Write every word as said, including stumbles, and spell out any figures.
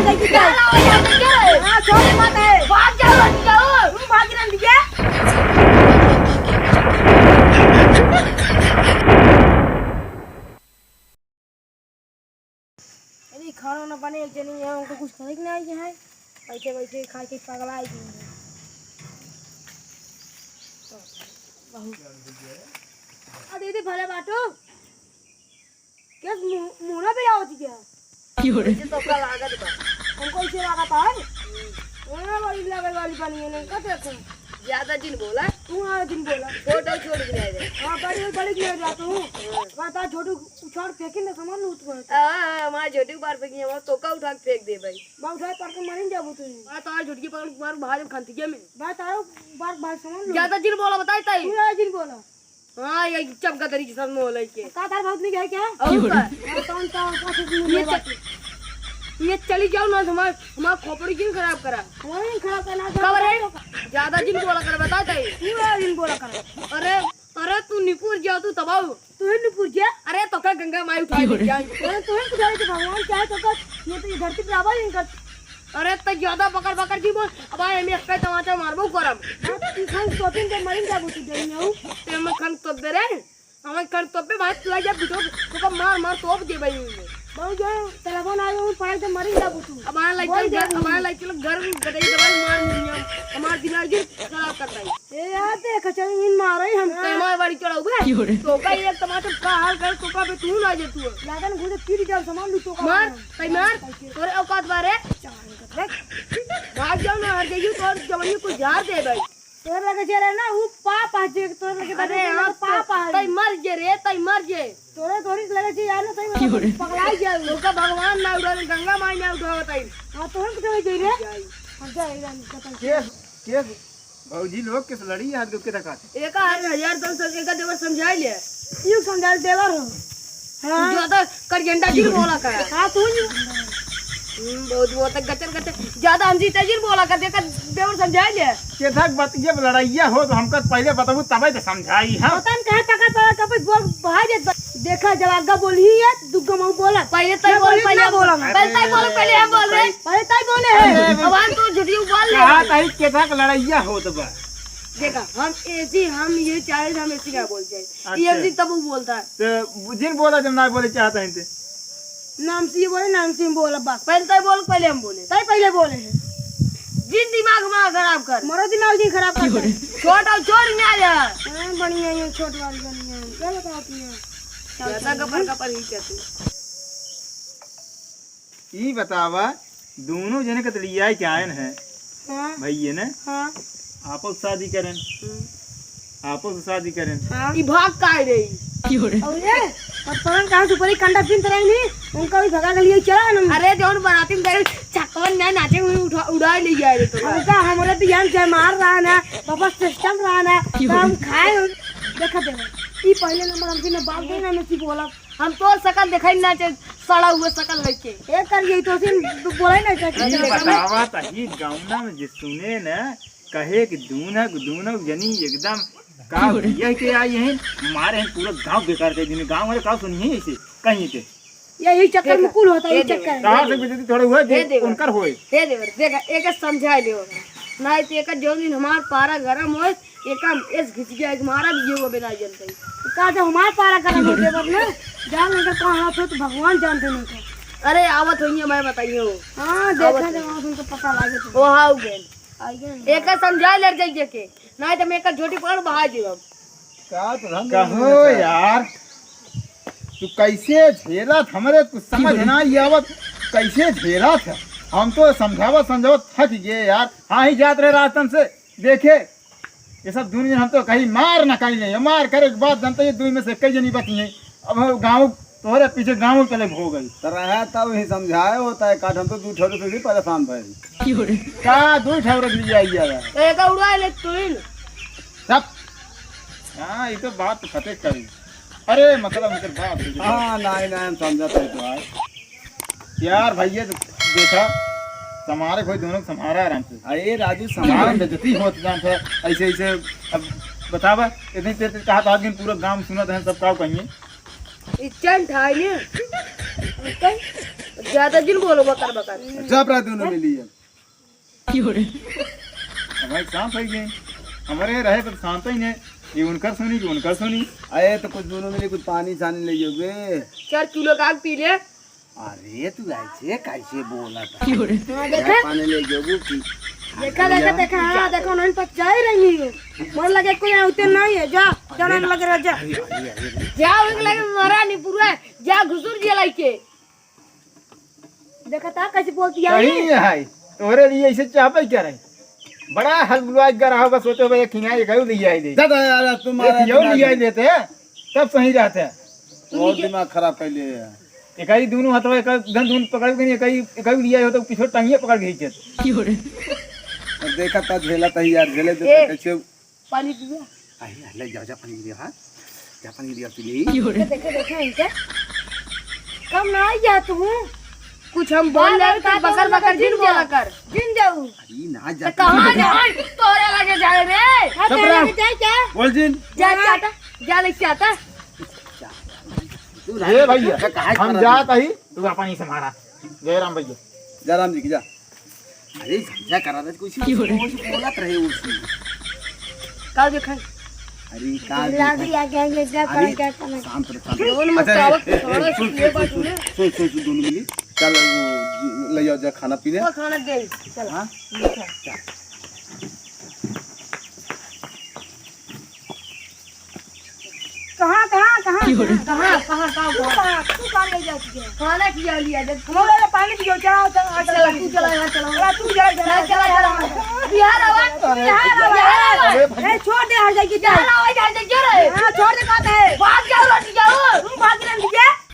चला हो यहाँ से, चल। हाँ, छोड़ मत है। भाग जाओ, भाग जाओ। तुम भाग रहे भैया। अरे, खाना ना बने, एक जनी है, उनको कुछ करे के नहीं है। बैठे बैठे खा के पगला ही गई है। बहुत। आ दीदी, भले बाटू। क्या मु-, मुना भी आवत क्या? क्यों रे? मुझे तो का लागत बा। हमको इसे लागत है। ओए, बड़ी लगे वाली बनी है, नहीं, का देखो? ज्यादा जिन बोला। तू हाँ जिन बोला। छोटा छोड़ के नहीं दे। हाँ, बड़ी, बड़ी नहीं जा तू। हाँ। बता, छोटू उछाड़ फेंकी ना, सामान लूट गए। हाँ, हाँ, हमारे छोटू बार फेंकी, हमारे तोका उठा के फेंक दे भाई। बा उठा पड़ के मरिन जाबू तू। बा तार झुटकी पकड़ के मारू, भाई जब खंतिया में। बा तारो बार, बार सामान लूट। ज्यादा जिन बोला, बताई ताई। तू हाँ जिन बोला। हाँ, ये चमका दरी के साथ मोह लइके। का तार बहुत निक है क्या? और का? हाँ, कौन सा, कौन सा ये च-, ये चली जाओ ना, हमार, हमार खोपड़ी क्यों खराब करा? हमारे नहीं खराब करना, खबर है? ज्यादा जिन बोला कर, बता दे। क्यों है जिन बोला कर? अरे, अरे, तू निपुर गया, तू तबाह। तू ही निपुर गया? अरे, तो का गंगा माई उठा ले जाए? अरे, तू ही उठा ले, भगवान चाहे तो कर, ये तो ये धरती पे आवाज नहीं कर। अरे, तो ज्यादा बकर बकर जी बोल। अब आए, हम एक तमाचा मारबो करम। हाँ, तू खान सोचिन के मरिन जाबू तू, जइने हो। ते हम खान तोप दे रे। हम खान तोप पे भाई चला जा, बिटो, तो का मार, मार तोप दे भाई उनमें। बाबू जो telephone आयो, उन पाए तो मरिन जाबू तू। अब आए लाइक बोल दे। अब आए लाइक चलो घर में गटई दवाई मार मुनिया। हमार दिमाग जी खराब कर रही। ए यार, देख, चल, इन मारे हम। ते हमारे बाड़ी चढ़ाऊ बे। क्यों रे? तो का एक तमाचा का हाल कर, तो का बे तू ना जे तू। लागन घुसे फिर जब सामान लूटो का मार, मार। तई मार। तोरे औकात बारे। भाग जाओ ना, हर जाइयो, तोर जवानी को झाड़ दे भाई। तोर लगे जे रहे ना, उ पाप आ जे, तोर लगे अरे बने हाँ, पाप आ। तई मर जे रे, तई मर जे। तोरे थोड़ी लगे जे यार ना, सही में पगला ही जाए। तो का भगवान ना उठा, गंगा माई ना उठा बताई। हाँ, तोरे कुछ हो जाई रे। जाई। हाँ, जाई, जाई, बताई। के, के भौजी लोग किस लड़ी हाथ के धकाते? एका हाथ हजार दो सौ, एका देवर समझाई ले। यू समझाई देवर हो। हाँ। ज्यादा करियंडा जिन बोला कर। हाँ, तू ही। हम्म, बहुत, बहुत गचर, गचर। ज्यादा हम जीते जिन बोला कर, देखा देवर समझाई ले। के धक बात, ये लड़ाइया हो तो हमका पहले बताबू, तबे तो समझाई हम। पता न कहाँ पकड़ पकड़ के बोल, बाहर जे देखा, जब आगा बोली है, दुग्गा मऊ बोला। पहले तय बोल, पहले हम बोला। पहले तय बोल, पहले हम बोल रहे। पहले तय बोले है। अरे, अब हम तो झुटियो बोल ले। कहा तही के तक लड़ाइया होत बा। देखा, हम ऐसी, हम ये चाहे हम ऐसी क्या बोल जाए। अच्छा। ये ऐसी तब वो बोलता है। तो जिन बोला जब ना बोले चाहता है ते। नाम से ये बोले, नाम से हम बोला बस। पहले तय बोल, पहले हम बोले। तय पहले बोले हैं। जिन दिमाग हमारा खराब कर। मरो दिमाग जी खराब कर। छोट और छोट न्याय है। हाँ, बढ़िया है, छोट वाली बढ़िया है। क्या बताती है? ज्यादा गपर गपर ही क्या तू? ई बतावा, दोनों जने के तो लियाए के आयन है। हाँ। भैये ने? हाँ। आपस शादी करें। हम्म। आपस शादी करें। हाँ। ई भाग काहे रही? और ये, और पवन कहाँ से ऊपर ही कंडा पिन तरह नहीं? उनका भी भगा के लिए चला ना। अरे, जौन बाराती में गए, छक्कवन ना नाचे हुए उठा, उड़ा ले जाए रे तो। उनका हमारे बिहान जयमाल रहा ना, बाबा system रहा ना, तो हम खाए, देखा दे। ई पहले नंबर हमसे ना बाप दे ना, मैं सी बोला। हम तो सकल देखाई ना चाहे, सड़ा हुआ सकल लेके। ए कर, यही तो सिन बोले ना चाहे। अरे बतावा, तही गाँव ना में जे सुने ना, कहे कि दूनक, दूनक जनी एकदम का यह के आई है, मारे हैं पूरा गाँव बेकार कर देने। गाँव वाले का सुनिए ऐसे कहीं के। यही चक्कर में कुल होता है, ये चक्कर। कहाँ से गुजरती थोड़ा हुआ, हे देवर। उनकर होए। हे देवर, देखा, एक समझाए देवर। ना तो एक जौन दिन हमार पारा गरम होए, एका एस घिस गया, एक मारा भी ये वो बिना जनते। का जब हमार पारा गरम हो देवर ना, जान लेकर कहाँ हाथ हो तो भगवान जानते नहीं तो। अरे आवत होइए, मैं बताइए हो। हाँ, देखा आवत जब होइए। आप उनको पता लागे तो। ओ हाँ, उगेन। आ गए। एका समझा ले जाइए के, ना तो मैं एका झोटी पकड़ बहा देब। का तो हम कहो यार, तू कैसे झेलत, हमरे कुछ समझ ना ही आवत, कैसे झेलत है। हम तो समझावत समझावत थक गए यार। हाँ ही जात रहे रास्तन से, देखे ये सब दुनिया, हम तो कहीं मार ना कहीं नहीं, मार करे के बाद जनता ये दुई में से कई जनी बची हैं। अब हम गाँव तोहरे पीछे गाँव के लोग हो गई। तो रहा तब ही समझाए होता है, काट हम तो दू ठौरे से भी परेशान भइल। का दू ठौरे भी आई है? एका उड़ा ले तुइन। सब। हाँ, ये तो बात तो फटे करी। अरे, मतलब, मतलब, बात है। हाँ, नहीं, नहीं, हम समझते हैं तो यार। यार, भैया, देखा, संभारे कोई दोनों संभारा आराम से। अरे, राजू, संभाल। बेइज्जती होत जान था, ऐसे, ऐसे, अब बतावा, इतनी तेज तेज कहा था, आज दिन पूरा गांव सुनत है, सब का कहिए। इज्जत ढाई ने। ज्यादा जिन बोलो बकर बकर। चुप रह दोनों मिली है। हमारे शांत हो गए। हमारे रहे पर शांत ही नहीं। ये उनकर सुनी, ये उनकर सुनी। अरे तो कुछ दोनों मिली कुछ पानी सानी ले जाओगे। चार किलो का आग पी ले। अरे तू ऐसे कैसे बोला था? हाँ, देखा? पानी ले जाओगे कि देखा, देखा, देखा, हाँ, देखा, उन्होंने पचाई रही है। मन लगे कोई यहाँ उतर नहीं है, जा, जाना लगे रह जा। अरे, अरे, अरे। जा, उनके लगे मरा नहीं पूरा, जा घुसुर जे लाइके। देखा था कैसे बोलती है? सही है, तोरे लिए ऐसे चाहबे क्या रही? बड़ा हलबुलवा एक रहा होगा, सोचे होगा, एक हिंगा एक और ले आई दे। दादा यार, तुम्हारा एक और ले आई देते हैं, तब सही रहते हैं। बहुत दिमाग खराब कर लिए है। एक ही दोनों हाथवा, एक ही धन धुन पकड़ के नहीं, एक ही, एक ही ले आई हो तो पीछे टांगिया पकड़ के खींचे। अब देखा था झेला था यार, झेले तो ए, कैसे पानी पिया। अरे, ले जा, जा पानी दिया, हाँ? जा पानी दिया, पी ले। देखे, देखे, देखे इनके। कम ना आई जा तू। कुछ हम बोल बार जाए बार तो का बकर बोलना बकर था, जिन जिन बोला जाओ। कर। जिन जाऊ। अरे, ना जा, तो कहाँ जिन जा। जाए? तोरे लगे जाए रे। हाँ, चुप तेरे रहो। लगे जाए क्या? बोल जिन। जा, हाँ। चाटा। जा ले चाटा। तू ए भैया, कहाँ हम खड़ा जात है? ही, तू अपन ही संभाला। जय राम भैया। जय राम जी की जा। अरे, झंझा करा रहे, कोई सी, क्यों रे? कोई सी बोलत रहे उसी। का देखाई? अरे, का लाग देखाई? गया, क्या, क्या, क्या, अरे, क्या, क्या, क्या? शांत रह, शांत रह। दोनों अच्छा, मत ए, ए, ए, थोड़ा सुन, ये सुन, बात सुन, सुन, सुन, सुन, सुन, दोनों मिली। चल, वो, ले जाओ, जा खाना पीने। वो खाना दे, चल। हाँ? अच्छा। चल। कहाँ, कहाँ, कहाँ, क्यों रे? कहाँ, कहाँ, कहाँ, तू कहाँ? कहाँ, तू कहाँ ले जाती है? खाना खिया लिया, जब हमारे लिए पानी पियो, चला, चला, चला, चला, तू चला, यहाँ चला। चला, तू चला, चला, चला, चला, चला। चला। बिहार आवा, अरे, बिहार आवा, बिहार आवा। अरे, ए, छोड़ दे, हट जाएगी, चल। बिहार आवा, हट जाएगी, क्यों रे? हाँ, छोड़ दे, कहते हैं। भाग जाओ, लौट जाओ। तुम भाग रहे हो,